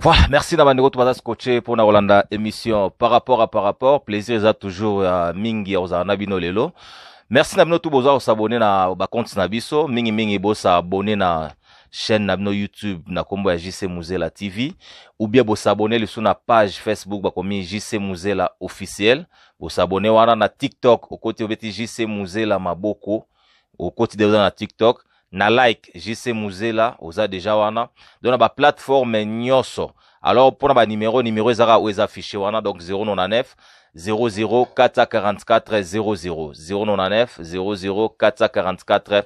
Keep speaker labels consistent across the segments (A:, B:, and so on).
A: Voilà, merci na bandeko to baza scotché pour na kolanda émission par rapport à par rapport. Plaisir eza toujours mingi ya kozala na bino lelo. Merci na bino tout boza kosabonner na ba compte na biso, mingi mingi bosabonner na chaîne na bino YouTube na kombo ya JC Muzela TV ou bien bosabonner lisusu na page Facebook bakomi JC Muzela officiel. Bosabonner wana na TikTok okoti obeti JC Muzela maboko, okoti deja na TikTok na like JC Muzela oza deja wana, donc na ba plateforme nyonso. Alors mpona ba numéro, numéro ezaka oyo eza affiché wana, donc 099 00 444 00, 099 00 444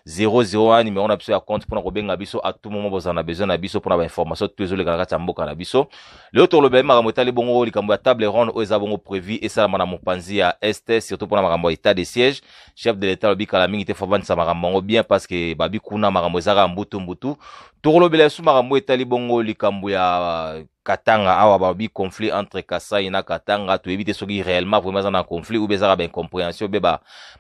A: 00 wana numéro na biso ya compte mpona kobenga biso à tout moment bozala na besoin na biso mpona bainformation to ezoleka na kati ya mboka na biso. Lelo tolobela makambo etali bongo likambo ya table ronde oyo eza bongo prévu esalama na mopanzi ya Est, surtout mpona makambo ya état de siège. Chef de l'État alobi kala mingi te, faut avandisa makambo yango bien, parce que babi kuna makambo ezaka mbutu mbutu. Tokolobela esu makambo etali bongo likambo ya Katanga awa, babi conflit entre Kasai na Katanga. Toyebi te soki réellement vraiment eza na conflit ou bien ezaka baincompréhension be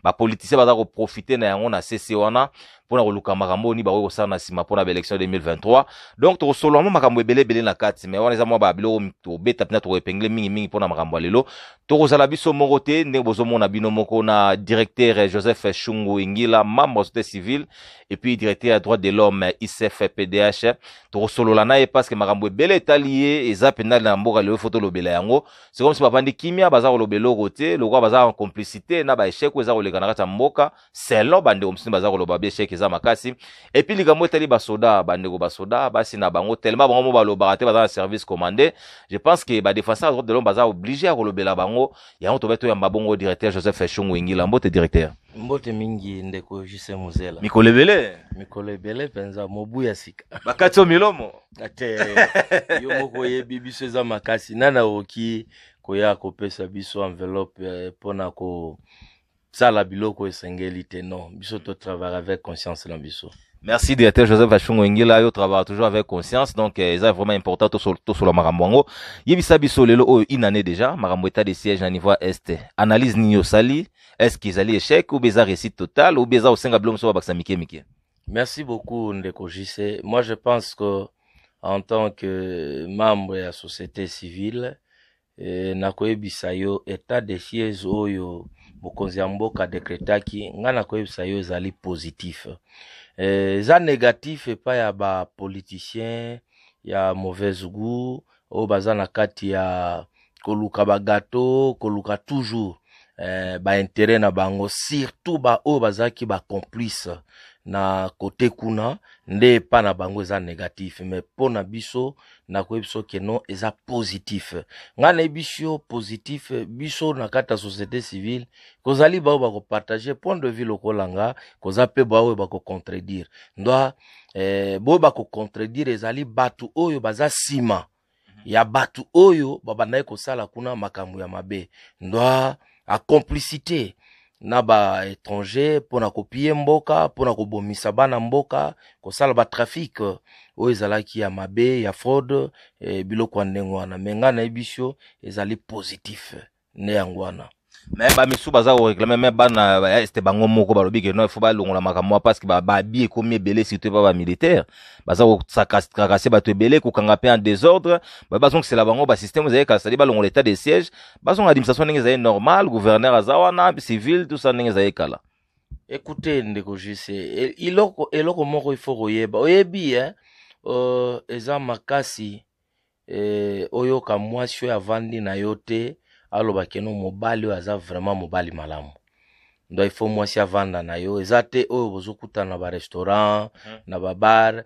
A: bapoliticien baza koprofite na yango na cc wana mpona koluka makambo oni bakoki kosala na nsima mpona baélection 2023. Donc tokosolola mwa makambo ebele ebele na kati, mais wana eza mwa babiloko tobeta mpena, tokoépingler mingimingi mpona makambo ya lelo. Tokozala biso moko te, ndenge bozomona bino moko na directeur Joseph Shungu Ingila, membre société civile et puis directeur ya droit de l'homme ICF PDH. Tokosolola na ye parce que makambo ebele etali ye eza mpenza na mboka lelo, faut tolobela yango. C'est comme si bavandi kimia, baza koloba eloko te, lokola baza en complicité na baéchec oyo eza koleka na kati ya mboka. Selon bandeko mosusu baza koloba bi échec eza makasi. Et puis likambo etali basoda, bandeko basoda basi na bango, tellement bango mo balobaka te, baza na service commandé. Je pense que badéfenseur ya droit de l'homme baza obligé ya kolobela bango yango. Tobe toyamba bongo directeur Joseph Shungu Ingila. Mbote, directeur.
B: Mbote mingi, ndeko Jise Muzela.
A: Mikolo ebele.
B: Mikolo ebele mpenza, mobu ya sika.
A: Bakati yo milomo.
B: Te, yo moko oyebi biso eza makasi. Nani akoki koya kopesa biso enveloppe mpona kosala biloko esengeli te? Non, biso totravaille avec conscience na biso.
A: Merci, directeur Joseph Achungo Ingila, yo travaille toujours avec conscience, donc c'est vraiment important tout sur le makambo yango. Yebisa biso lelo oyo, une année déjà, makambo état de siège na niveau Est. Analyse nini osali? Est-ce qu'ils allaient échec ou bien réussite totale ou bien osenga biloko so bakisa mike mike?
B: Merci beaucoup, ndeko JC. Moi, je pense que en tant que membre de la société civile, nakoyebisa yo, état de siège oyo mokonzi ya mboka décrétaki, nga nakoyebisa yo ezali positif. Eza négatif epai ya bapoliticien ya mauvaise goût oyo baza na kati ya koluka bagâteau, koluka toujours baintérêt na bango, surtout baoyo bazalaki bacomplice na kote kuna. Nde epa na bango eza négatif, mais mpo na biso nakoyebi biso que non, eza positif. Ngai nayebi biso positif. Biso na kati ya société civile kozali baoyo bakopartage point de vue lokola nga, koza mpe baoyo bakocontredire. Ndwa boyo bakocontredire ezali bato oyo baza nsima ya bato oyo babandaki kosala kuna makambo ya mabe, ndwa a complicité na baétranger mpona kopiller mboka, mpona kobomisa bana mboka, kosala batrafic oyo ezalaki ya mabe, ya fraude, biloko ya ndenge wana. Mais ngai nayebi biso ezali positif, nde yango wana.
A: Mais bamisu baza koréclamer, mais bana ya Est bango moko balobi que non, il faut balongola makambo wana parce que babi ekomi ebele, surtout pa bamilitaire baza kotracasser bato ebele, kokanga mpe en désordre. Bazongisela bango basystème ezali kala, c'est-à-dire balongola état de siège, bazonga administration ndenge ezali normal, gouverneur aza wana, civil, tout ça, ndenge ezali kala.
B: Écoutez, ndeko Jise, eloko moko il faut koyeba, oyebi, eza makasi oyoka mwasi oyo avandi na yo te aloba que non, mobali oyo aza vraiment mobali malamu. Ndo il faut mwasi avanda na yo, eza te oyo bozokutana na barestaurant, na babar,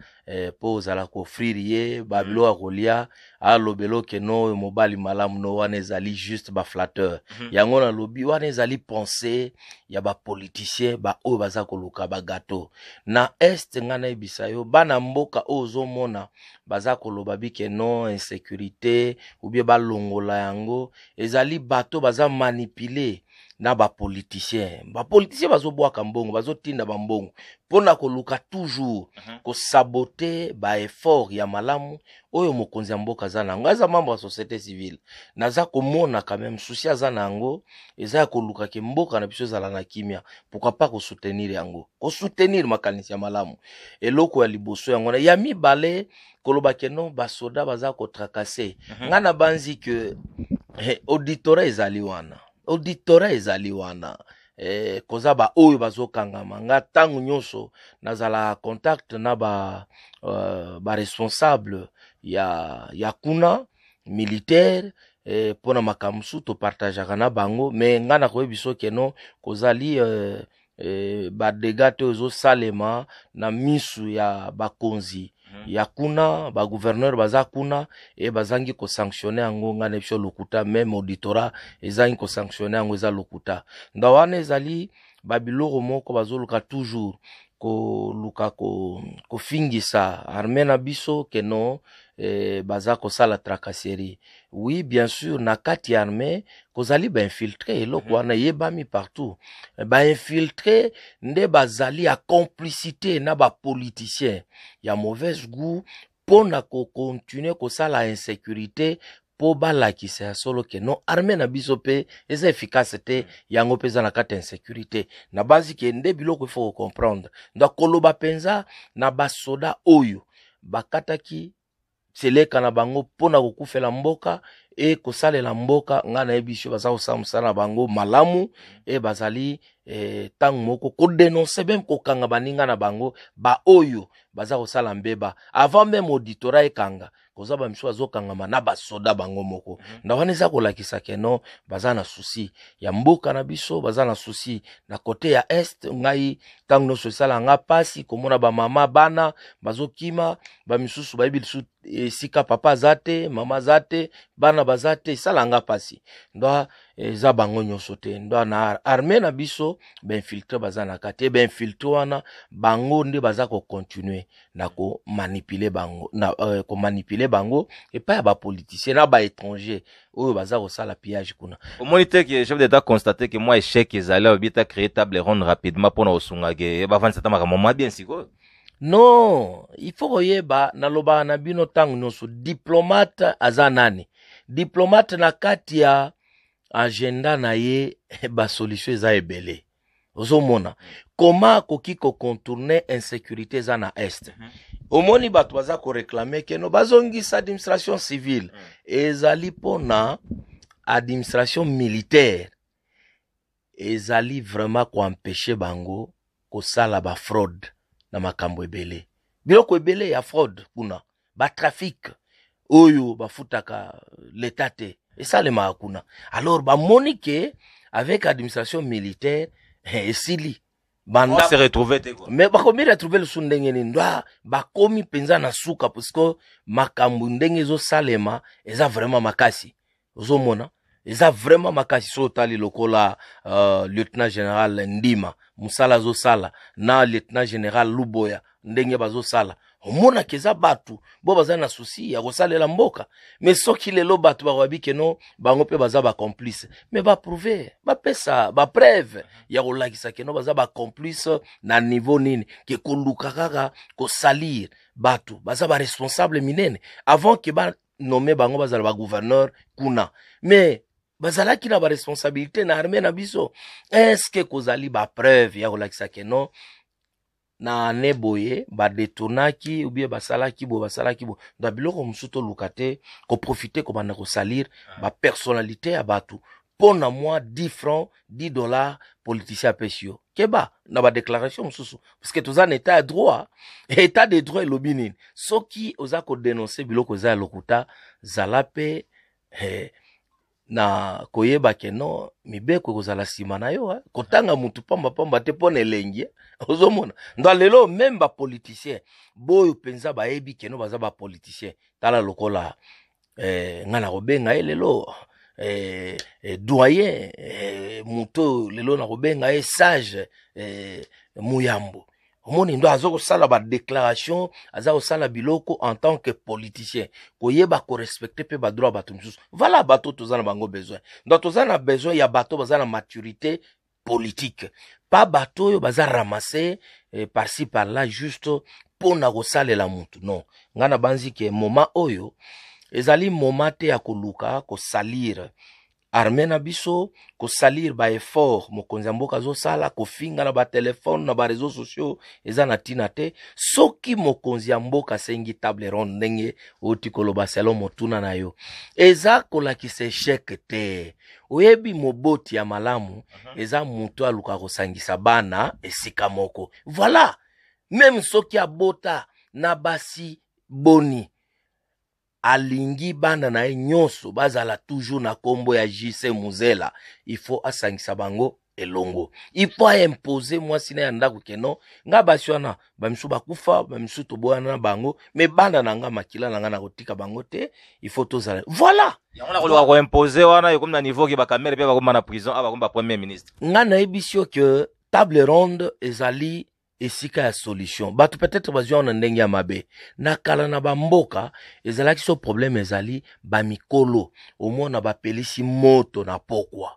B: mpo ozala koofrir ye babiloko ya kolia, alobela que non, oyo mobali malamu. No, wana ezali juste baflatteur. Yango nalobi wana ezali pensée ya bapoliticien baoyo baza koluka bagâteau na Est. Ngai nayebisa yo, bana mboka oyo ozomona baza koloba bike non, insécurité ou bien balongola yango, ezali bato baza manipulé. Na bapoliticien, bapoliticien bazobwaka mbongo, bazotinda bambongo mpona koluka toujours kosaboter baeffort ya malamu oyo mokonzi ya mboka aza na yango. Aza membre ya société civile, naza komona quand même souci aza na yango eza ya koluka ke mboka na biso ezala na kimia. Pourquoi pas kosoutenir yango, kosoutenir makanisi ya malamu? Eloko ya liboso yango wana. Ya mibale, koloba ke non, basoda baza kotracasser. Ngai nabanzi ke auditorat ezali wana, auditorat ezali wana. Koza baoyo bazokangama, nga ntango nyonso nazala contact na ba baresponsable ya kuna militaire mpona makambo mosusu topartageaka na bango. Me nga nakoyebi biso ke non, kozali badégâts te oyo ezosalema na misu ya bakonzi ya kuna, bagouverneur baza kuna e bazangi kosanctionner yango. Ngai na biso lokuta, même auditorat ezangi kosanctionner yango, eza lokuta. Nda wana ezali babiloko moko bazoluka toujours koluka kofingisa armée na biso ke non, baza kosala tracasserie. Oui, bien sûr, na kati ya armée kozali bainfiltré, eloko wana eyebami partout. Bainfiltré nde bazali ya complicité na bapoliticien ya mauvaise goût mpona kocontinuer kosala insécurité, mpo balakisa ya solo ke non, armée na biso mpe eza efficace te, yango mpe eza na kati ya insécurité. Na basi ke nde biloko il faut kocomprendre. Donc koloba mpenza na basoda oyo bakataki seleka na bango mpona kokufela mboka e kosalela mboka, ngai nayebi so baza kosala mosala na bango malamu e bazali ntango moko kodénoncer, même kokanga baninga na bango baoyo baza kosala mbeba avant même auditorat ekanga. Koza bamisusu bazokangama na basoda bango moko. Nda wana eza kolakisa ke non, baza na souci ya mboka na biso, baza na souci na côté ya Est. Ngai ntango nyonso esala nga mpasi komona bamama, bana bazokima, bamisusu bayebi lisusu esika papa aza te, mama aza te, bana baza te, esala nga mpasi. Ndo eza bango nyonso te. Ndo na armée na biso bainfiltré baza na kati e bainfiltré wana bango nde baza kocontinuer na komanipuler bango, na komanipuler bango epai ya bapoliticien na baétranger oyo baza kosala pillage kuna.
A: Omoni te ke chef d'État constate ke mwa échec ezali, alobi ta créer table ronde rapidement mpona kosunga ke bavandisa ta makambo mwa bien sikoyo?
B: Non, il faut koyeba, nalobaka na bino ntango nyonso, diplomate aza nani? Diplomate na kati ya agenda na ye basolution eza ebele. Ozomona koma akoki kocontourner insécurité eza na Est. Omoni bato baza koréclamer ke non, bazongisa administration civile. Ezali mpona administration militaire ezali vraiment koempêcher bango kosala bafraude na makambo ebele, biloko ebele ya fraude kuna, batrafic oyo bafutaka leta te esalemaka kuna. Alors bamoni ke avec administration militaire esili.
A: Banda se retrouver te quoi.
B: Mais bakomi retrouver lisusu ndenge nini? Ndo bakomi mpenza na suka, parce makambo ndenge ezosalema eza vraiment makasi. Ozomona eza vraiment makasi. So otali lokola lieutenant général Ndima, mosala azosala, na lieutenant général Luboya, ndenge bazosala, omonaka eza bato bo baza na souci ya kosalela mboka. Mais soki lelo bato bakoyabi ke non, bango mpe baza bacomplice, mais baprouver, bapesa bapreuve ya kolakisa ke non, baza bacomplice na niveau nini, ke koluka kaka kosalir bato baza baresponsable minene avant ke banommer bango bazala bagouverneur kuna, mais bazalaki na baresponsabilité na armée na biso. Est-ce kozali bapreuve ya kolakisa ke non, na ane boye badetournaki ou bien basalaki boye, basalaki boye? Donc biloko mosusu toluka te koprofiter kobanda kosalir bapersonnalité ya bato mpo na mwa 10 francs, 10 $ politicien apesi yo. Keba na badéclaration mosusu, parce que toza na état ya droit. État de droit elobi nini? Soki oza kodénoncer biloko eza ya lokuta, zala mpe na koyeba ke non, mibeko ekozala nsima na yo. Kotanga mutu pambapamba te mpo na elengi. Ozomona ndo lelo même bapoliticien boyo mpenza bayebi ke non, baza bapoliticien. Tala lokola ngai nakobenga ye lelo doyen, moto oyo lelo nakobenga ye sage, Muyambo. Omoni ndo aza kosala badéclaration, aza kosala biloko en tant que politicien, koyeba korespecter mpe badroit ya bato mosusu. Voilà bato toza na bango besoin. Donc toza na besoin ya bato baza na maturité politique, pas bato oyo baza ramasse par-ci par-là juste mpo na kosalela mutu. Non, ngai nabanzi ke moment oyo ezali moment te ya koluka kosalir armée na biso, kosalir baeffort mokonzi ya mboka azosala. Kofinga na batelefone, na baréseaux sociaux, eza na ntina te. Soki mokonzi ya mboka asengi table ronde, ndenge outi koloba selon motuna na yo, eza kolakisa échec te. Oyebi, moboti ya malamu eza moto aluka kosangisa bana esika moko. Voilà, même soki abota na basi boni, alingi bana na ye nyonso bazala toujours na nkombo ya JC Muzela. Il faut asangisa bango elongo, il faut aimpose mwasi na ya ndako ke non, nga basi wana bamisu bakufa, bamisu toboyana na bango, mais bana na nga, makila na nga, na kotika bango te. Il faut tozala, voilà.
A: Yango na koluka koimpose wana, ekomi na niveau ke bakamere mpe bakoma na prison, a bakomi bapremier ministre.
B: Nga nayebisi yo ke table ronde ezali esika ya solution. Bato peut-être bazwi yango na ndenge ya mabe. Na kala, na bamboka ezalaki so problème ezali, bamikolo omona bapelisi moto na pokwa,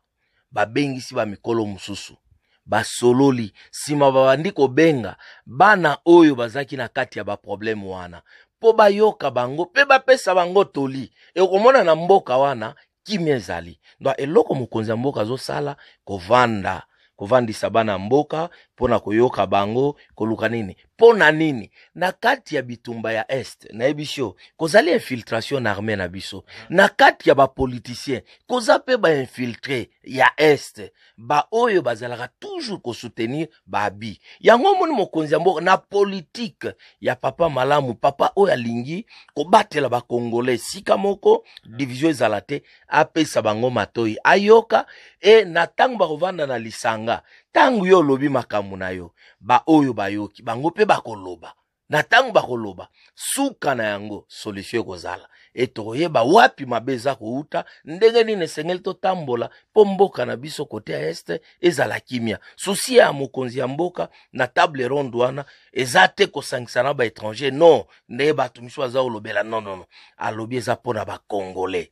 B: babengisi bamikolo mosusu, basololi, nsima babandi kobenga bana oyo bazalaki na kati ya baproblème wana mpo bayoka bango mpe bapesa bango toli. Ekomona na mboka wana kimia ezali. Donc eloko mokonzi ya mboka azosala, kovanda, kovandisa bana mboka mpona koyoka bango, koluka nini, mpo na nini na kati ya bitumba ya Est. Nayebi yo, kozali infiltration na armée na biso, na kati ya bapoliticien koza mpe bainfiltré ya Est, baoyo bazalaka toujours kosoutenir babi yango. Omoni mokonzi ya mboka na politike ya papa malamu, papa oyo alingi kobatela bakongolais esika moko, division ezala te, apesa bango matoi, ayoka. E na ntango bakovanda na lisanga, ntango yo olobi makambo na yo, baoyo bayoki bango mpe bakoloba. Na ntango bakoloba, suka na yango solution ekozala e tokoyeba wapi mabe eza kouta, ndenge nini esengeli totambola mpo mboka na biso côté ya Est ezala kimia. Souci ya mokonzi ya mboka na table ronde wana eza te kosangisa na baétranger, non, ndenge bato misusu baza kolobela. Non, non, non, alobi eza mpona bacongolais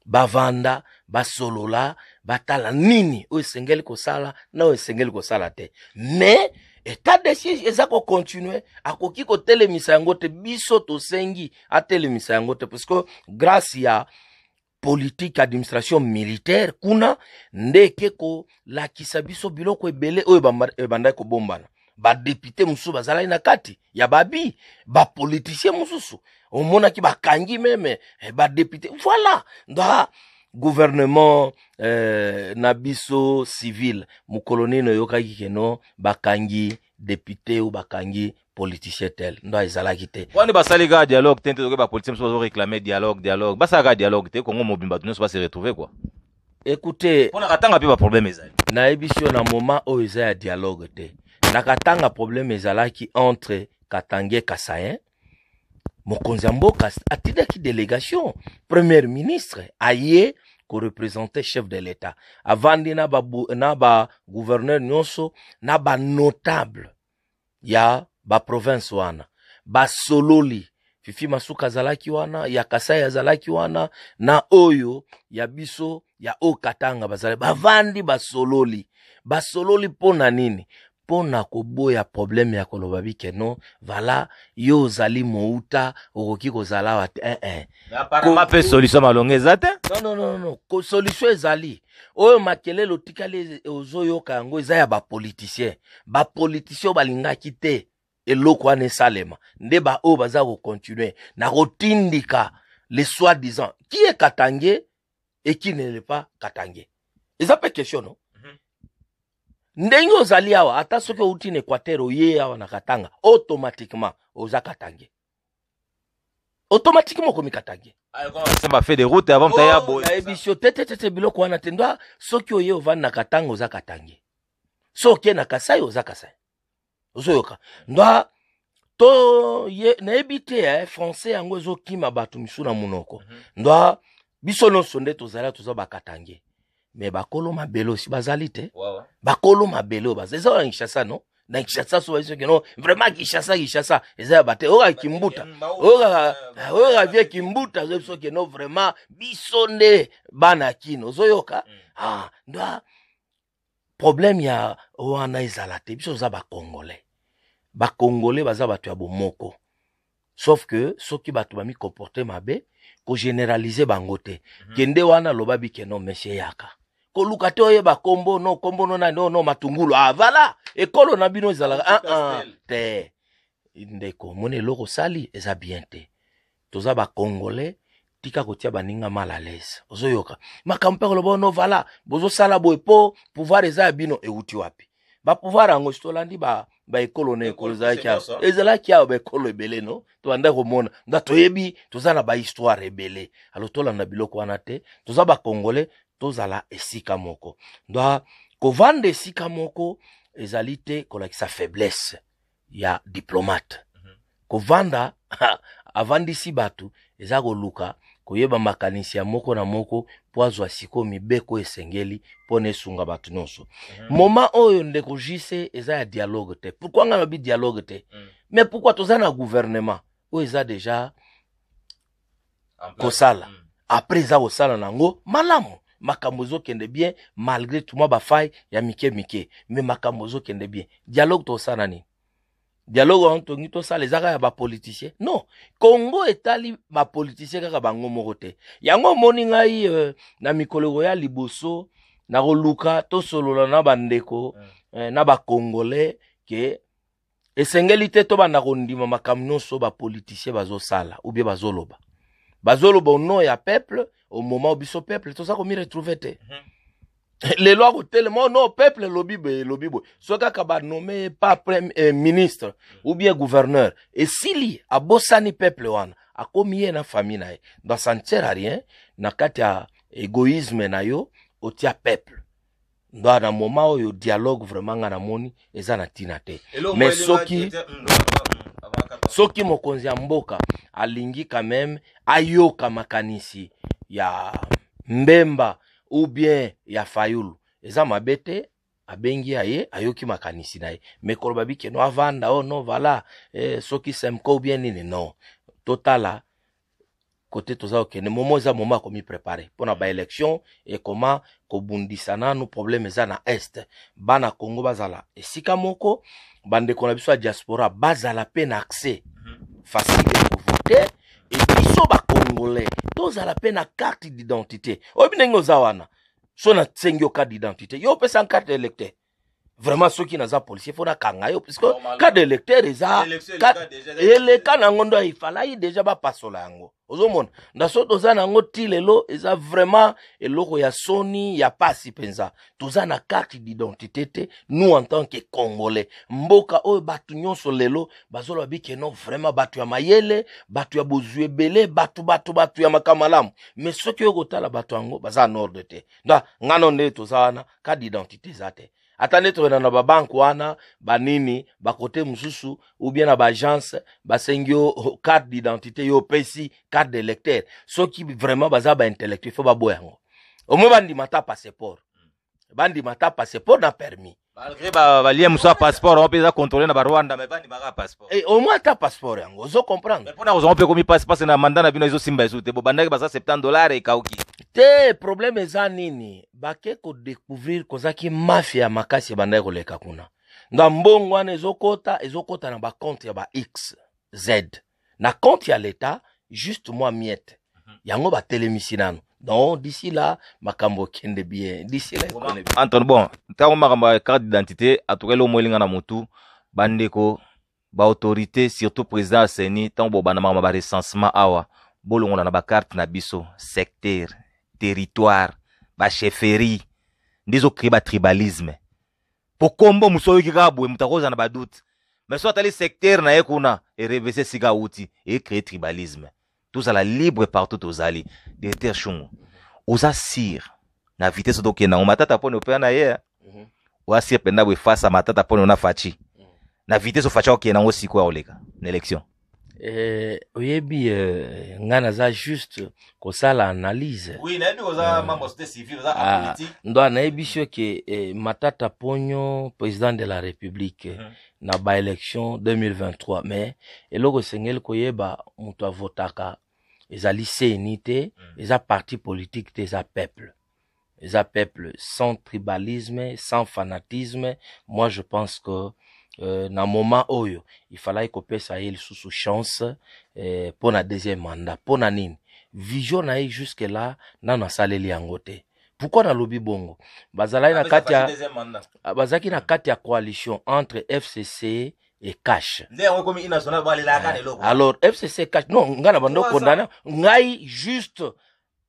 B: bavanda, basolola, batala nini oyo esengeli kosala na oyo esengeli kosala te. Mais état de siège eza kocontinue, akoki kotelemisa yango te. Biso tosengi atelemisa yango te, parce que grâce ya politique administration militaire kuna nde eke kolakisa biso biloko ebele oyo ebandaki kobombana. Badéputé mosusu bazalaki na kati ya babi, bapoliticien mosusu omonaki bakangi même badéputé. Voilà, ndo gouvernement na biso civil, mokolo nini oyokaki ke non, bakangi député ou bakangi politicien tel? Ndo ezalaki te.
A: Wani basali kaka dialogue te? Nte tokoki bapoliticien mosusu bazoréclame dialogue, dialogue, basala kaka dialogue te, Kongo mobimba, bato nyonso base retrouve quoi.
B: Écoutez,
A: mpona Katanga mpe baproblème ezali.
B: Nayebisi yo, na moment oyo eza ya dialogue te. Na Katanga, problème ezalaki entre Katangais, Kasaïen. Mokonzi ya mboka atindaki délégation, premier ministre aye koreprésente chef de l'État, avandi na bagouverneur ba nyonso na banotable ya baprovince wana, basololi. Fifi Masuka azalaki wana, ya Kasai azalaki wana, na oyo ya biso ya oyo Katanga bazali. Bavandi, basololi. Basololi mpo na nini? Mpo na koboya problème ya koloba bike non, vala yo ozali mouta, okoki kozala awa te. Eh, eh.
A: Apparemment mpe solution malongo eza te.
B: Non, non, non, non, solution ezali. Oyo makelele otikali ozoyoka yango eza ya bapoliticien. Bapoliticien oyo balingaki te eloko wana esalema nde baoyo baza kocontinue na kotindika les soi-disant qui est katangais et qui ne l'est pas katangais. Eza mpe question, no? Ndenge ozali awa, ata soki outi na Équateur, oye awa na Katanga, automatiquement oza katangais, automatiquement okomi katangais.
A: Semba fait de route avant mutaya boye.
B: Nayebi yo te, te, te, te, biloko wana te. Ndo soki oye ovandi na Katanga, oza katangais. So okei na Kasai, oza Kasai. Ozoyoka? Ndo to ye nayebi te, français yango ezokima bato misu na monoko. Ndo biso nyonso nde tozali, toza bakatangais, mais bakolo mabele osi bazali te. Bakolo mabele oyo baza, eza wana Kinshasa, no? Na Kinshasa so bayebi soki no vraiment Kinshasa, Kinshasa eza ya bate. Oyo Kimbuta, oyo vie Kimbuta azoyebi soki no vraiment biso nde bana ya Kino. Ozoyoka? Ah, ndo problème ya wana ezala te. Biso toza Bacongolais. Bacongolais baza bato ya bomoko, sauf que soki bato bamicomporte mabe, kogénéraliser bango te. Kende wana, loba bike no monsieur, yaka koluka te oyeba kombo no, kombo no nani, no Matungulu. Ah voilà, ekolo na bino ezalaka ah, ah, te. Ndeko, omoni eloko osali eza bien te. Toza Bacongolais, tika kotia baninga mal à l'aise. Ozoyoka makambo mpe koloba no vala bozosala boye mpo pouvoir eza ya bino. Euti wapi bapouvoir yango? Si tolandi baekolo na ekolo ezalaki awa, ezalaki awa, baekolo ebele no tobanda komona nda toyebi, toza na bahistoire ebele. Alors tolanda biloko wana te. Toza Bacongolais, tozala esika moko. Ndo kovanda esika moko ezali te kolakisa faiblesse ya diplomate. Kovanda avandisi bato eza koluka koyeba makanisi ya moko na moko mpo azwa sikoyo mibeko esengeli mpo na esunga bato nyonso. Moment oyo, ndeko JC, eza ya dialogue te. Pourquoi ngai nalobi dialogue te? Mais pourquoi? Toza na gouvernement oyo eza déjà kosala. Après eza kosala nango malamu, makambo ezokende bien malgré tout mwa bafaille ya mike mike, mais makambo ezokende bien. Dialogue tosala nini? Dialogue wana tongi tosala eza kaka ya bapoliticien? Non, Congo etali bapoliticien kaka bango moko te. Yango omoni ngai na mikolo ekoya liboso nakoluka tosolola na bandeko na Bacongolais ke esengeli te tobanda kondima makambo nyonso bapoliticien bazosala ou bien bazoloba. Bazoloba au nom ya peuple au moment où biso peuple toza komi retrouver te. Lelo akotelema, oh non, peuple elobi boye, elobi boye. Soki kaka banome ye pa premier ministre ou bien gouverneur, esili, abosani peuple wana, akomi ye na famille na ye. Donc ça ne sert à rien na kati ya égoïsme na yo otia peuple. Ndo na moment oyo, dialogue vraiment nga namoni eza na ntina te. Mais soki mokonzi ya mboka alingi quand même ayoka makanisi ya Mbemba ou bien ya Fayulu, eza mabe te. Abengi ya ye, ayoki makanisi na ye, mais koloba bikeno avanda, oh non voilà, soki semco ou bien nini, non. Totala kote toza kokende. Momo eza moment akomi prépare mpona baélection ekoma kobundisa nanu problème eza na Est. Bana Congo bazala esika moko, bandeko na biso ya diaspora bazala mpe na accès facile ya kovote, e biso Bacongolais tozala mpe na carte d'identité. Oyebi ndenge oza wana, so nasengi yo carte d'identité, yo opesa carte électeur, vraiment soki naza policier, faut nakanga yo, puisque carte d'électeur eza eleka nango. Ndo ifalai déjà bapasola yango. Ozomona nda so toza nango ti lelo, eza vraiment eloko ya soni, ya pasi mpenza. Toza na carte d'identité te, nous en tant que Congolais. Mboka oyo bato nyonso lelo bazoloba bikeno, vraiment bato ya mayele, bato ya bozwi ebele, bato ya makambo malamu, mais soki oyo kotala bato yango baza en ordre te. Nda ngano nde toza wana, carte d'identité eza te. Ata nde tokenda na babanke wana, banini, bakote mosusu ou bien na baagence, basengi yo carte d'identité, yo opesi carte d'électeur. Soki vraiment baza baintellectuel, faut baboya yango. Omoi bandima ata passeport, bandima ata passeport na permis.
A: Malgré balie mosusu ya passeport yango mpe eza contrôlé na Barwanda, mais bandimaka passeport.
B: Eh, au moins ata passeport yango, ozo comprendre?
A: Mpona kozwango mpe komi pasi pasi na mandat na bino ezosimba esu te. Bobandaki baza 70 $ ekauki.
B: Te, problème eza nini? Bake kodécouvrir kozaki mafia ya makasi ebandaki koleka kuna. Nga mbongo wana ezokota, ezokota na bacompte ya ba x z, na compte ya l'État juste mwa miette. Yango batelemisi nano. Donc d'ici là makambo ekende bien, d'ici là ekende bien.
A: Antoine, bon, ntango makambo ya carte d'identité atuka eloko moyelinga na motu, bandeko baautorité, surtout président ya CENI, ntango bobanda makambo ya barecensement awa, bolongola na bacarte na biso secteur, territoire, bachefferie. Nde ezocrée batribalisme, po kombo mosu oyoki kaka boye, moto akozala na badoute, mais so atali secteur na ye kuna, erevese esika awuti, ecrée tribalisme. Tozala libre partout tozali. Directeur Shungu, oza sûr na vitesse tokende yango? Matata Mponi opea na ye, oza sûr mpenza boye face ya Matata Mponi ona Fatshi, na vitesse oFatshi akokende yango sikoyo, akoleka na élection?
B: Oyebi ngai naza juste kosala analyse.
A: Oui, nayebi oza membre société civile, oza apolitique.
B: Ndo nayebi so ke Matata Ponyo, président de la République, na baélection 2023, mais eloko esengeli koyeba, moto avotaka ezali CENI te, eza parti politique te, eza peuple. Eza peuple sans tribalisme, sans fanatisme. Moi, je pense que na moment oyo, il fallait kopesa ye lisusu chance mpo na deuxième mandat. Mpo na nini? Vision na ye jusque là nano asaleli yango te. Pourquoi nalobi bongo? Bazalaki na kati ya
A: deuxième mandat.
B: Bazalaki na kati ya coalition entre FCC et CACH.
A: Nde yango ekomi national, balelaka na eloko.
B: Alors FCC, CACH, non, ngai na bando
A: Trois
B: condamner ngai juste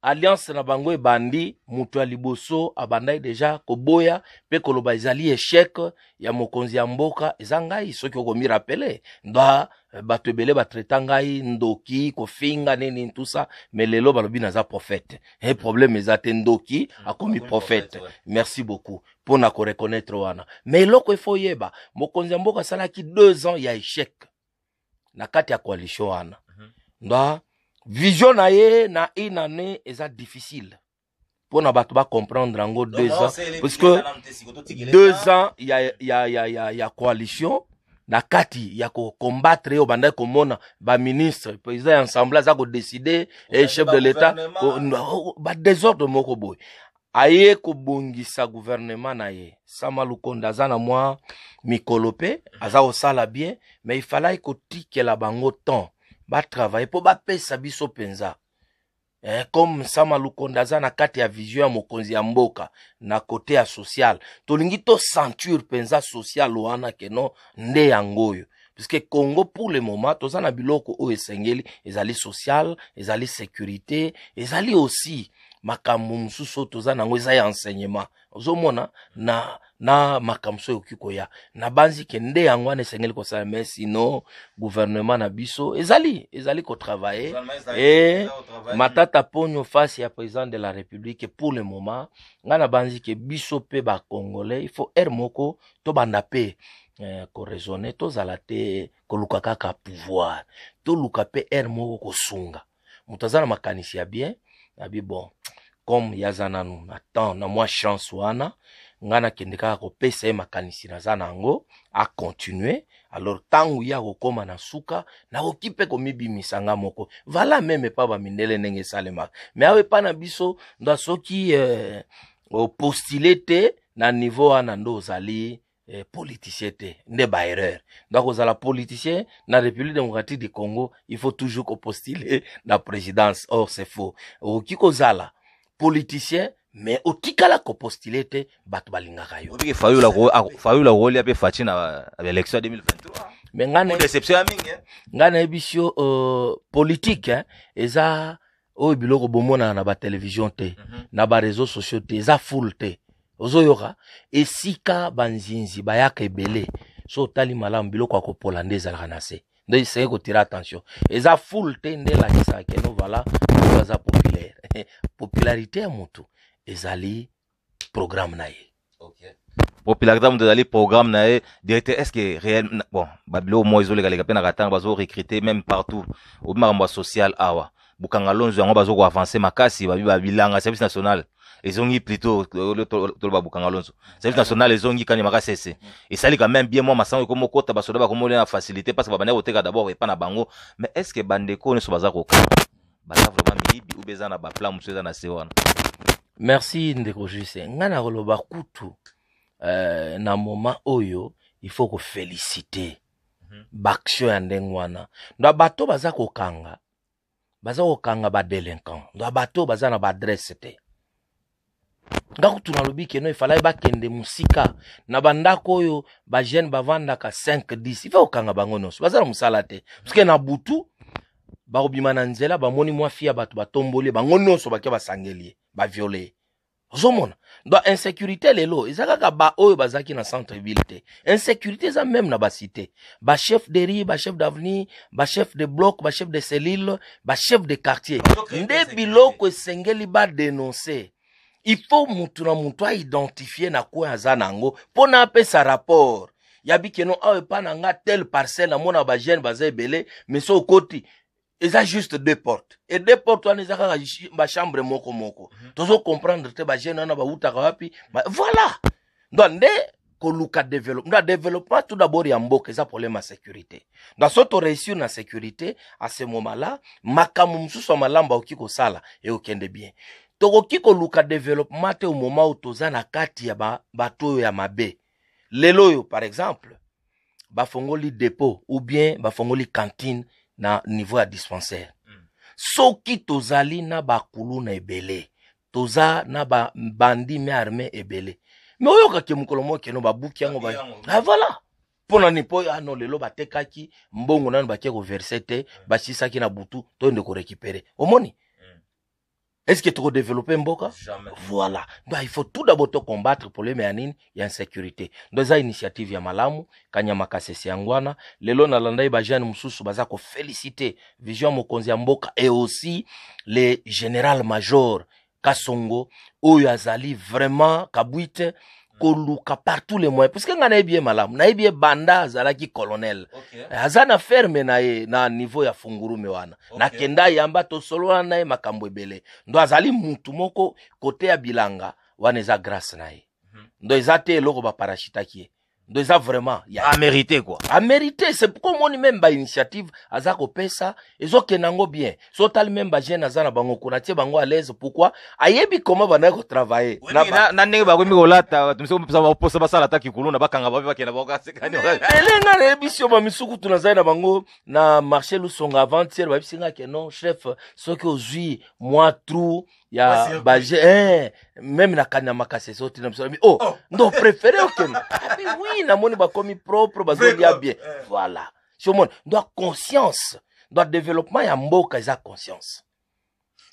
B: alliance na bango ebandi, moto ya liboso abandaki deja koboya mpe koloba ezali échec ya mokonzi ya mboka, eza ngai. Soki okomi rappeler, nda bato ebele batraita ngai ndoki, kofinga nini, tout ça, mais lelo balobi naza prophète. E problème eza te, ndoki akomi
A: akomi
B: prophète.
A: Prophète, ouais.
B: Merci beaucoup mpona koreconnaître wana. Mais eloko efo oyeba, mokonzi ya mboka asalaki 2 ans ya échec na kati ya coalition wana. Nda vision na ye na une année eza difficile mpona bato bacomprendre yango. 2 ans, parce que 2 ans ya coalition na kati ya kocombattre ye, obandaki komona baministre, président ya assemblée aza kodécider, e chef de l'État, badésordre moko boye. Aye kobongisa gouvernement na ye, Sama Lukonde aza na mwa mikolo mpe aza kosala bien, mais il fallait kotikela bango temps batravaille mpo bapesa biso mpenza. Comme Sama Lukonde aza na kati ya vision ya mokonzi ya mboka na kote ya social, tolingi tosentir mpenza social wana keno nde yango oyo, puisque Congo pour le moment toza na biloko oyo esengeli, ezali social, ezali sécurité, ezali aussi makambo mosusu oyo toza nango, eza ya enseignement. Ozomona na makambo so ekoki koya na banzi ke nde yango wana esengeli kosala. Mais sinon gouvernement na biso ezali kotravaille e Matata Ponyo face ya président de la République. Pour le moment, ngai na banzi ke biso mpe bacongolais, il faut heure moko tobanda mpe koraisonner. Tozala te koluka kaka pouvoir, toluka mpe heure moko kosunga moto aza na makanisi ya bien. Nabi bon, comme yaza nanu na temps na mwa chance wana, ngai nakende kaka kopesa ye makanisi naza na yango, acontinue. Alors ntango ye akokóma na suka, nakoki mpe komibimisa nga moko. Vala meme epa bamindele ndenge esalemaka, me awa epa na biso ndo soki opostule te na niveau wana, nde ozali politicien te, nde baerreur. Donc ozala politicien na République démocratique du Congo, il faut toujours kopostuler na présidence. Or c'est faux. Okoki kozala politicien mais otikala kopostule te, bato balingaka yo.
A: Obiki Fayulu akolia mpe Fatshi na élection ya 2023.
B: Mais ngai na
A: déception ya mingi.
B: Ngai nayebi yo, politique, hein, eza oyo biloko bomonaka na batelevizio te, na bareseau sociaux te, eza foule te. Ozoyoka esika banzinzi bayaka ebele, so otali malamu, biloko ya kopola nde ezalaka na se. Nde esenge kotira attention, eza foule te nde elakisaka keno vala oyo aza populaire. Popularité ya motu ezali programme na ye.
A: Okay. Popularité ya moto ezali programme na ye. Directeur, est ce que réel, bon, babiloko moko ezolekaleka mpe na Katanga, bazorecruter même partout, obi makambo ya social awa, Bukanga Lonzo yango bazokoavance makasi, babi babilanga, service national ezongi, plutôt toloba Bukanga Lonzo, service national ezongi kani makasi, ese esali quand même bien. Mwa masango ekomi okota, basoda bakomoli na facilité parce que babandaki koteka d'abord epa na bango. Mais est ce que bandeko nyonso baza kokanga baza vraiment miyibi ou eza na baplan mosusu eza na se wana?
B: Merci, ndeko Juste. Ngai na koloba kutu, na moment oyo il faut koféliciter baaction ya ndenge wana. Ndo bato baza kokanga, baza kokanga badelinquant, ndo bato baza na baadresse te. Nga kutu nalobi keno efalaki bakende mosika na bandako oyo bajeune bavandaka 5 10, ifa kokanga bango nyonso baza na mosala te, parce na butu bakobima na nzela, bamoni mwa fille ya bato, batomboli ye, bango nyonso bakia, basangeli ye, baviole ye. Ozomona, donc insécurité lelo eza kaka baoyo bazalaki na centre ville te. Insécurité eza même na bacité, bachef de rue, bachef d'avenue, bachef de bloc, bachef de cellule, bachef de quartier. Nde biloko esengeli badénonce. Il faut mutu na mutu aidentifie na coin aza nango mpo na apesa rapport. Yabi que non, awa epa na nga telle parcelle, namona bajeune baza ebele, mais so okoti, eza juste deux portes, et deux portes wana eza kaka bachambre moko moko. Tozo comprendre te bajeune wana bautaka wapi. Voilà, donc nde koluka développement. Développement tout d'abord ya mboka eza problème ya sécurité. Donc so toréussir na sécurité, à ce moment là makambo mosusu ya malamu bakoki kosala ekokende bien. Tokoki koluka développement te au moment oyo toza na kati ya bato oyo ya mabe. Lelo oyo, par exemple, bafongoli dépôt ou bien bafongoli cantine na niveau ya dispensaire. Soki tozali na bakuluna ebele, toza na babandi me arme ebele, me oyokaki mokolo moko keno babuki yango ba... Ah, voilà, mpo na nini? Mpo ano lelo batekaki mbongo, nanu bakie koverser te, basisaki na butu, toyende korécupérer. Omoni, est ce que tokodévelopper mboka?
A: Jamais.
B: Voilà, donc il faut tout d'abord to combattre problème ya nini, ya insécurité. Donc eza initiative ya malamu. Kanyama Kasese yango wana. Lelo nalandai bajeune mosusu baza koféliciter vision ya mokonzi ya mboka et aussi le général major Kasongo oyo azali vraiment kabwite koluka par tous les moyens, puisque ngai nayebi ye malamu, nayebi ye banda azalaki colonel. Aza na ferme na ye na niveau ya Fungurume wana. Nakenda yamba, tosolola na ye makambo ebele. Ndo azali mutu moko kote ya bilanga wana, eza grâce na ye. Ndo eza te eloko baparachutaki ye, ndo eza vraiment ya
A: Amérité quoi.
B: Amérité. C'est pourquoi omoni même bainitiative aza kopesa ezokende yango bien. So otali même bajeune aza na bango kuna, tie bango à l'aise. Pourquoi? Ayebi comment bandaki kotravailler.
A: Na ndenge bakomi kolata, bato misusu baposa basala ata kikuluna, bakanga bape, bakenda bakasekani.
B: Ele nga nayebisi yo, bamisuku tu nazali na bango na marché Lusonga avant-hier, bayebisi nga ke non, chef, soki ozwi mwa trou ya baje, même na Kanyama Kasese, otina biso oh, oh. Ndo préféré okende abi oui, namoni bakomi propre, bazolia bien. Voilà, si omoni, ndo conscience, ndo développement ya mboka eza conscience.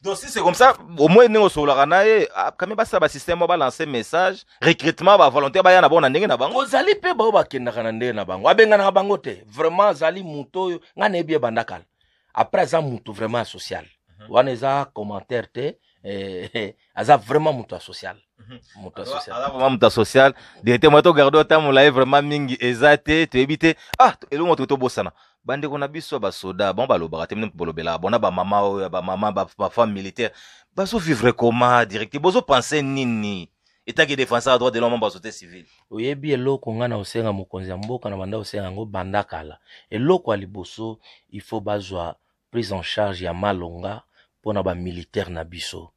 A: Donc si c'est comme ça, au moins ndenge osololaka na ye, quand même basala basystème, balancer message recrutement, bavolontaire baya na bango na ndenge na bango.
B: Kozali mpe bao bakendaka na ndenge na bango, abenganaka bango te. Vraiment azali moto oyo ngai nayebi ye banda kala. Après aza moto vraiment social. Wana eza commentaire te, aza vraiment moto ya social, moto ya social.
A: Aza vraiment moto ya social. Directeur, moto garde otambola ye vraiment mingi eza te, toyebi te. Ah, elongo toki tobosana bandeko na biso ya basoda, bango balobaka te, mine bolobelaka bona bamama oyo ya bamama, bafemme militaire bazovivre comment? Directeur, bozopense nini etaki défenseur ya droit de l'homme, membre ya société civile?
B: Oyebi eloko ngai na kosenga mokonzi ya mboka, na banda kosenga yango banda kala. Eloko ya liboso, il faut bazwa prise en charge ya malonga mpona bamilitaire na biso.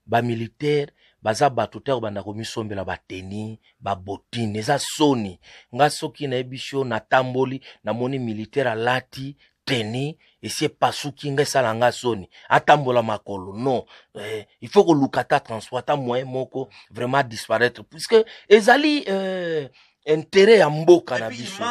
B: Bamilitaire baza bato te kobanda komisombela bateni, babotine, eza soni. Nga soki nayebi so natamboli, namoni militaire alati teni esi epasuki, nga esala nga soni atambola makolo. Non, il faut koluka ata transport, ata moyen moko vraiment disparaître, puisque ezali intérêt ya mboka na biso.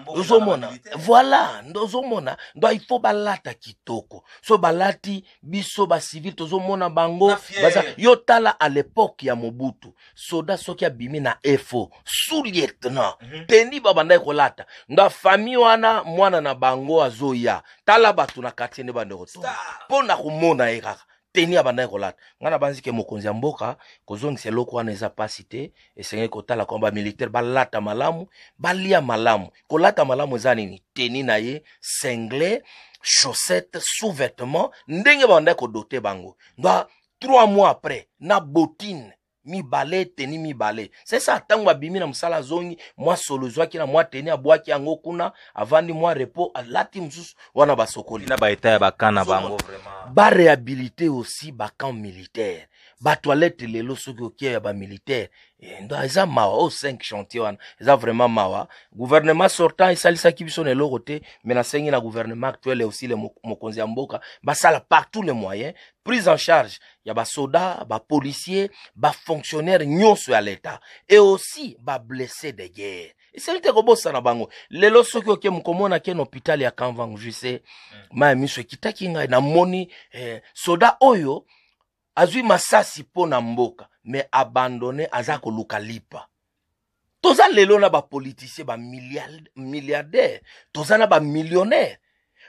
B: Ozomona, voilà, ndo ozomona, ndo il faut balata kitoko. So balati, biso bacivile tozomona bango baza. Yo tala, à l'époque ya Mobutu, soda soki abimi na efo sous lieutenant, teni babandaki kolata, ndo famille wana mwana na bango azoya, tala bato na quartier nde bandeko tonga mpo na komona ye kaka teni abandaki kolata. Ngai na banzi ke mokonzi ya mboka kozongisa eloko wana eza mpasi te. Esengeli kotala koma bamilitaire balata malamu, balia malamu. Kolata malamu eza nini? Teni na ye, singlet, chaussette, sous-vêtement, ndenge babandaki kodoter bango. Ndo 3 mois après na botine mibale, teni mibale, c'est ça. Ntango abimi na mosala, azongi, mwa solo ezwaki na mwa teni, abwaki yango kuna, avandi mwa repos, alati mosusu wana basokoli.
A: Na baeta ya baka na bango vraiment.
B: Baréhabilité aussi bacamp militaire, batoilette. Lelo soki okie ya bamilitaire, ndo eza mawa. Oyo 5 chantier wana eza vraiment mawa. Gouvernement sortant esalisaki biso na eloko te, mais nasengi na gouvernement actuel et aussi le mokonzi ya mboka basala par tous les moyens prise en charge ya basoda, bapolicier, bafonctionnaire nyonso ya l'État et aussi bablessé de guerre. Esali te kobosana bango. Lelo soki oke mokomona ke na hôpital ya Kamvangu, je sais, mai ya miso ekitaki ngai. Namoni soda oyo azwi masasi mpo na mboka, mais abandonné, aza koluka lipa. Toza lelo na bapoliticien bamilliardaire, toza na bamillionnaire,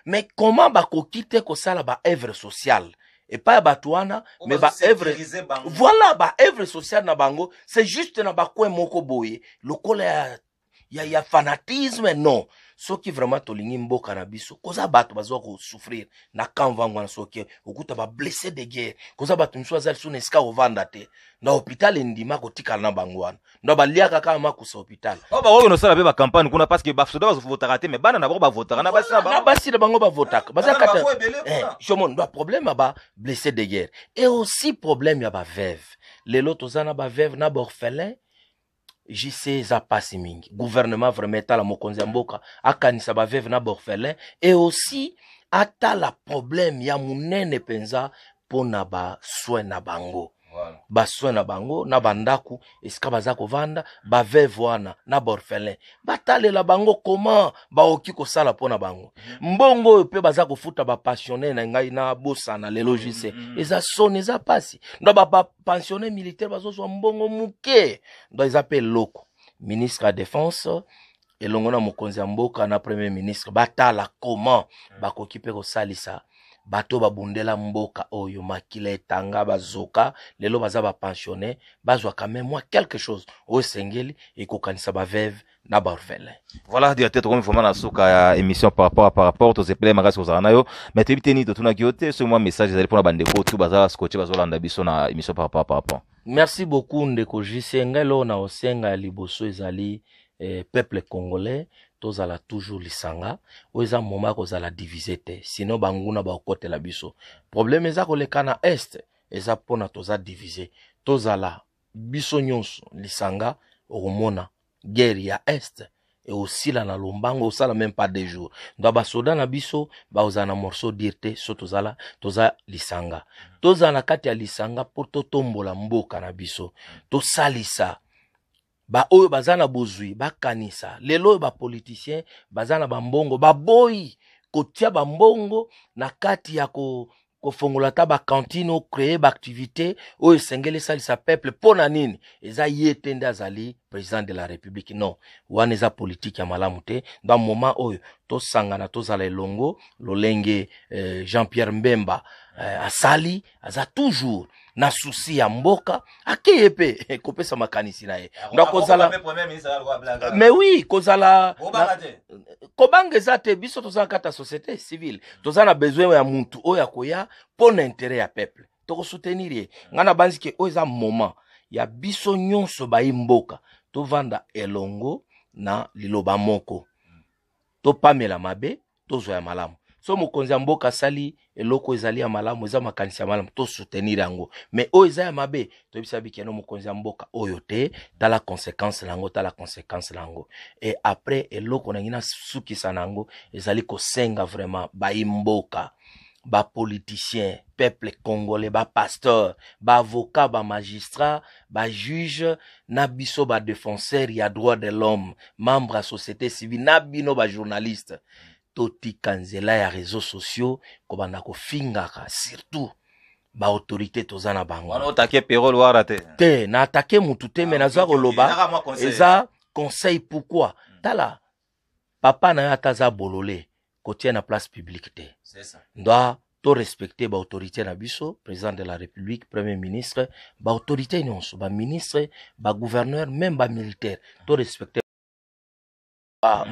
B: mais comment bakoki te kosala baœuvre sociale epai ya bato wana? Mais baœuvre, voilà, baœuvre sociale na bango, c'est juste na bacoin moko boye lokola ya, ya fanatisme, non. Soki vraiment tolingi mboka na biso, koza bato bazwa kosouffrir na camp vango wana, soki okuta bablessé de guerre, koza bato mosusu aza lisusu na esika kovanda te, na hôpital endima kotikala na bango wana, ndo baliaka kaka makusa hôpital.
A: Oyo bakoki nosala mpe bacampagne kuna, parce que basoda bazovotaka te, mais bana na bango bavotaka, na basi na
B: na
A: bango.
B: Basi na bango bavotaka, baza
A: Baza na
B: kata
A: bafo ebele kuna.
B: Jomon ba problème ya ba blessé de guerre et aussi problème ya baveuve. Lelo toza na baveuve na baorphelin. JC, eza pasi mingi. Gouvernement vraiment etala, mokonzi ya mboka akanisa baveuve na baorphelin et aussi atala problème ya monene mpenza mpona basoin na bango. Basoin na bango na bandako esika baza kovanda, baveuve wana na baorphelin, batalela bango comment baoki kosala mpo na bango. Mbongo oyo mpe baza kofuta bapensionnaire na ngai na bosana lelo, JC, eza soni, eza pasi. Ndo bapensionnaire militaire bazozwa mbongo moke. Ndo eza mpe eloko ministre ya Défense elongo na mokonzi ya mboka na premier ministre batala comment bakoki mpe kosalisa bato babundela mboka oyo, makila etanga, bazoka, lelo baza bapensionnaire, bazwa quand même mwa quelque chose oyo esengeli ekokanisa baveuve na baorphelin.
A: Voilà, directeur, tokomi vraiment na suka ya émission par rapport à par rapport. Tosepele makasi kozala na yo, mais toyebi te nini totunaki yo te. Soki mwa message ezali mpona bandeko tu baza scotché, bazolanda biso na émission par rapport à par rapport.
B: Merci beaucoup, ndeko JC. Ngai eloko na kosenga ya liboso ezali peuple congolais tozala toujours lisanga. Oyo eza moment ya kozala divisé te, sinon banguna bakokotela biso. Problème eza koleka na Est eza mpona toza divisé. Tozala biso nyonso lisanga, okomona guerre ya Est eosila na lombango, osala même pas 2 jours. Donc basoda na biso bakozala na morceau dur te. So tozala, toza lisanga, tozala na kati ya lisanga mpo totombola mboka na biso. Tosalisa baoyo baza na bozwi, bakanisa lelo oyo bapoliticien baza na bambongo, baboyi kotia bambongo na kati ya kofongola ata bacantine, ocréer baactivité oyo esengeli esalisa peuple. Mpo na nini eza ye te nde azali président de la République? Non, wana eza politike ya malamu te. Donc moment oyo tosangana, tozala elongo lolenge Jean Pierre Mbemba asali, aza toujours na souci ya mboka, akeye mpe kopesa makanisi na ye. Donc kozala, mais oui, kozala kobanga eza te. Biso toza na kati ya société civile, toza na besoin ya mutu oyo akoya mpo na intérêt ya peuple, tokosoutenir ye. Ngai na banzi ke oyo eza moment ya biso nyonso bayi mboka tovanda elongo na liloba moko, topamela mabe, tozwa ya malamu. So mokonzi ya mboka asali eloko ezali ya malamu, eza makanisi ya malamu, tosoutenir yango. Mais oyo eza ya mabe, toyebisa bikeno mokonzi ya mboka oyo te, tala conséquence na yango, tala conséquence na yango. Et après, eloko nangi nasukisa na yango ezali kosenga vraiment bayi mboka, bapoliticien, peuple congolais, bapasteur, baavocat, bamagistrat, bajuge na biso, badéfenseur ya droit de l'homme, membre ya société civile na bino bajournaliste, totika nzela ya réseaux sociaux kobanda kofingaka, surtout baautorité toza na bango.
A: Wana otake Pero Lwara te?
B: Te, na atake mutu te, me naza koloba eza conseil. Pourquoi? Tala, papa na yo ata aza bolole, kotia na place publique te. Ndo torespecte baautorité na biso, président de la République, premier ministre, baautorité nyonso, baministre, bagouverneur, même bamilitaire, torespecte. Ba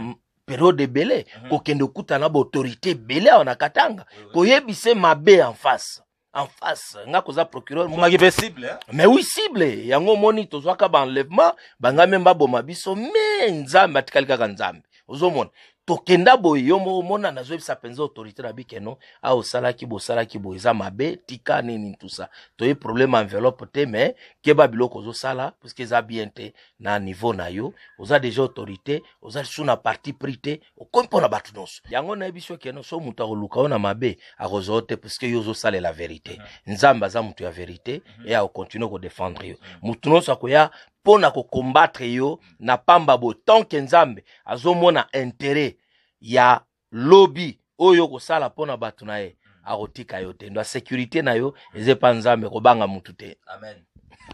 B: période ebele kokende okutana na baautorité ebele awa na Katanga, koyebisa mabe en face, en face. Nga koza procureur.
A: Omaki mpe cible, hein?
B: Mais oui, cible yango. Omoni, tozwaka baenlèvement, banga me baboma biso, me Nzambe atikali kaka Nzambe. Ozomona, tokenda boye, yo moko omona, nazoyebisa mpenza autorité na bikeno awa, osalaki boye, osalaki boye, eza mabe, tika nini, tout ça. Toye problème enveloppe te, mais keba biloko ozosala, puisque eza bien te na niveau na yo. Oza déjà autorité, oza lisusu na parti pris te, okomi mpo na bato nyonso. Yango nayebi so keno so moto akoluka yo na mabe, akozwa yo te, puisque yo ozosalela vérité. Nzambe aza moto ya vérité e akocontinue kodéfendre yo. Motu nyonso akoya mpo na kocombattre yo na pamba boye, tant que Nzambe azomona intérêt ya lobi oyo okosala mpo na bato na ye, akotika yo te. Ndo sécurité na yo eza epa Nzambe, kobanga mutu te.
A: Amen.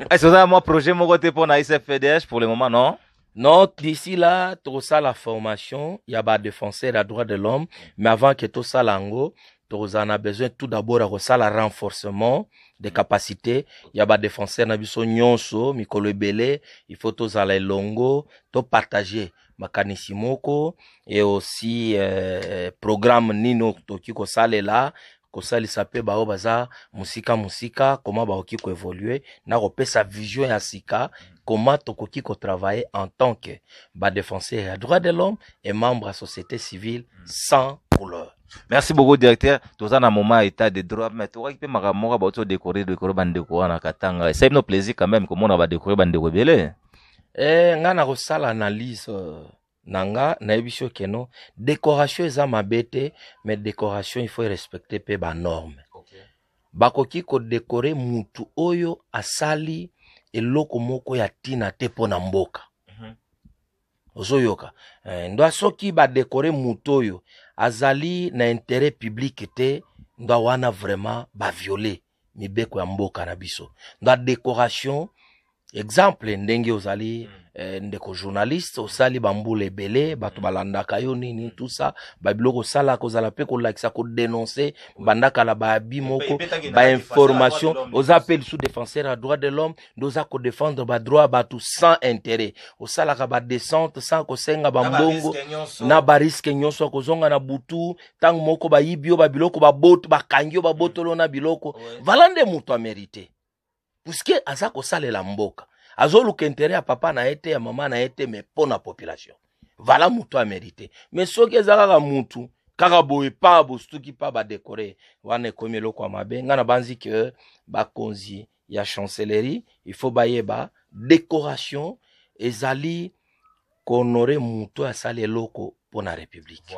A: Est-ce que oza mwa projet moko te mpo na ICFDH pour le moment, non?
B: Non, d'ici là, tokosala formation ya badéfenseur ya droit de l'homme, mais avant ke tosala yango, tokozala na besoin tout d'abord ya kosala renforcement de capacité ya badéfenseur na biso nyonso. Mikolo ebele, il faut tozala elongo, topartage. makanisi moko et aussi programme nini oyo tokoki kosalela, kosalisa mpe baoyo baza mosika mosika, comment bakoki koévoluer na kopesa vision ya sika, comment tokoki kotravailler en tant que badéfenseur ya droit de l'homme et membre ya société civile sans couleur.
A: Merci beaucoup, directeur. Toza na moment ya état de droit, mais tokaki mpe makambo moko bauti odécorer, décorer bandeko wana Katanga. Esali bino plaisir quand même komona badécorer bandeko ebele?
B: Nga na kosala analyse na nga, nayebi so que non, décoration eza mabe te, mais décoration, il faut respecter mpe banorme. Bakoki kodécorer mutu oyo asali eloko moko ya ntina te mpo na mboka. Ozoyoka, ndo soki badécorer mutu oyo azali na intérêt public te, ndo wana vraiment bavioler mibeko ya mboka na biso. Ndo décoration, exemple, ndenge ozali ndeko journaliste, osali bambula ebele, bato balandaka yo, nini, tout ça, babiloko osalaka, ozala mpe kolakisa, kodénoncer banda kala babi moko bainformation, oza mpe lisusu défenseur ya droit de l'homme, nde oza kodéfendre badroit ya bato sans intérêt, osalaka badescente sans kosenga bambongo, na barisque nyonso ya kozonga na butu, ntango moko bayibi yo babiloko, baboto bakangi yo, babotolo na biloko. Vala nde moto amérite, puisque aza kosalela mboka, azoluka intérêt ya papa na ye te, ya mama na ye te, mais mpo na population. Vala moto amérite. Mais soki eza kaka mutu kaka boye pa bosutuki pa badécorer, wana ekomi eloko ya mabe. Ngai nabanzi ke bakonzi ya chancellerie, il faut bayeba, décoration ezali kohonorer motu oyo asali eloko mpo na république.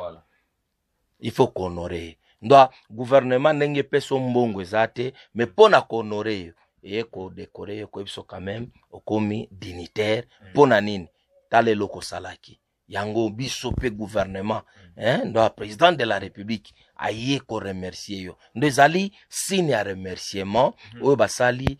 B: Il faut kohonorer ndo gouvernement ndenge epesa mbongo eza te, mais mpo na kohonorer yo, eye kodécorer yo, koyebi so quand même okomi dignitaire. Mpo na nini? Tala eloko osalaki yango. Biso mpe gouvernement, hein, ndo président de la république aye koremercier yo, ndo ezali signe ya remerciement oyo basali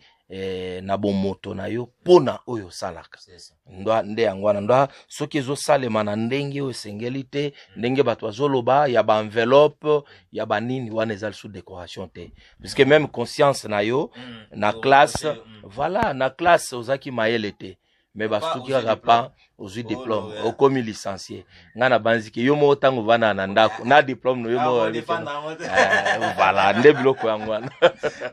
B: na bomoto na yo mpona oyo osalaka. Ndo nde yango wana. Ndo soki ezosalema na ndenge oyo esengeli te, ndenge bato bazoloba ya baenveloppe ya banini wana, eza lisusu décoration te, puisque même conscience na yo na classe, voilà, na classe ozalaki mayele te, mais basuki kaka pa ozwi diplôme, okomi licencié. Ngai na banziki yo moko, ntango ovanda na ndako na diplôme no yo moko, voilà, nde biloko yango wana.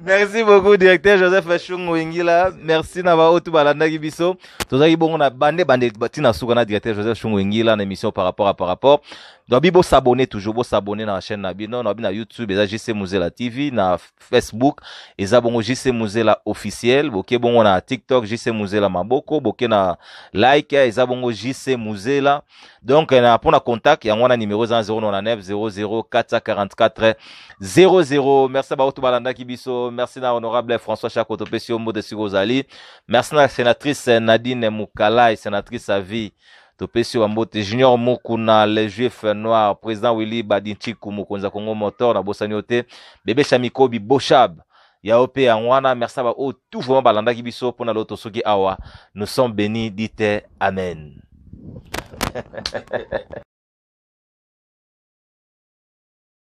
A: Merci beaucoup, directeur Joseph Shungu Ingila. Merci na baoyo tu balandaki biso. Tozalaki bongo na bande bande ntina suka na directeur Joseph Shungu Ingila na émission par rapport à par rapport. Donc bi bosabonner toujours, bosabonner na chaîne na bino na bino na YouTube, eza JC Muzela TV, na Facebook eza bongo JC Muzela officiel, boke bongo na TikTok JC Muzela maboko, boke na like eza bongo JC Muzela. Donc na mpona contact, yango wana numéro eza 099 00 444 00. Merci baoyo to balandaki biso. Merci na honorable François Chako, topesi yo mbote sikoyo ozali. Merci na sénatrice Nadine Mukalai, sénatrice à vie, topesi yo bambote. Junior Mukuna, le juif noir, président Willy Badinchiku, mokonzi ya Congo Motor, nabosani yo te. Bebe Shamikobi Boshab ya yo mpe yango wana. Merci ba oyo tout vraiment balandaki biso mpona loto. Soki awa nous sommes bénis, dites amen.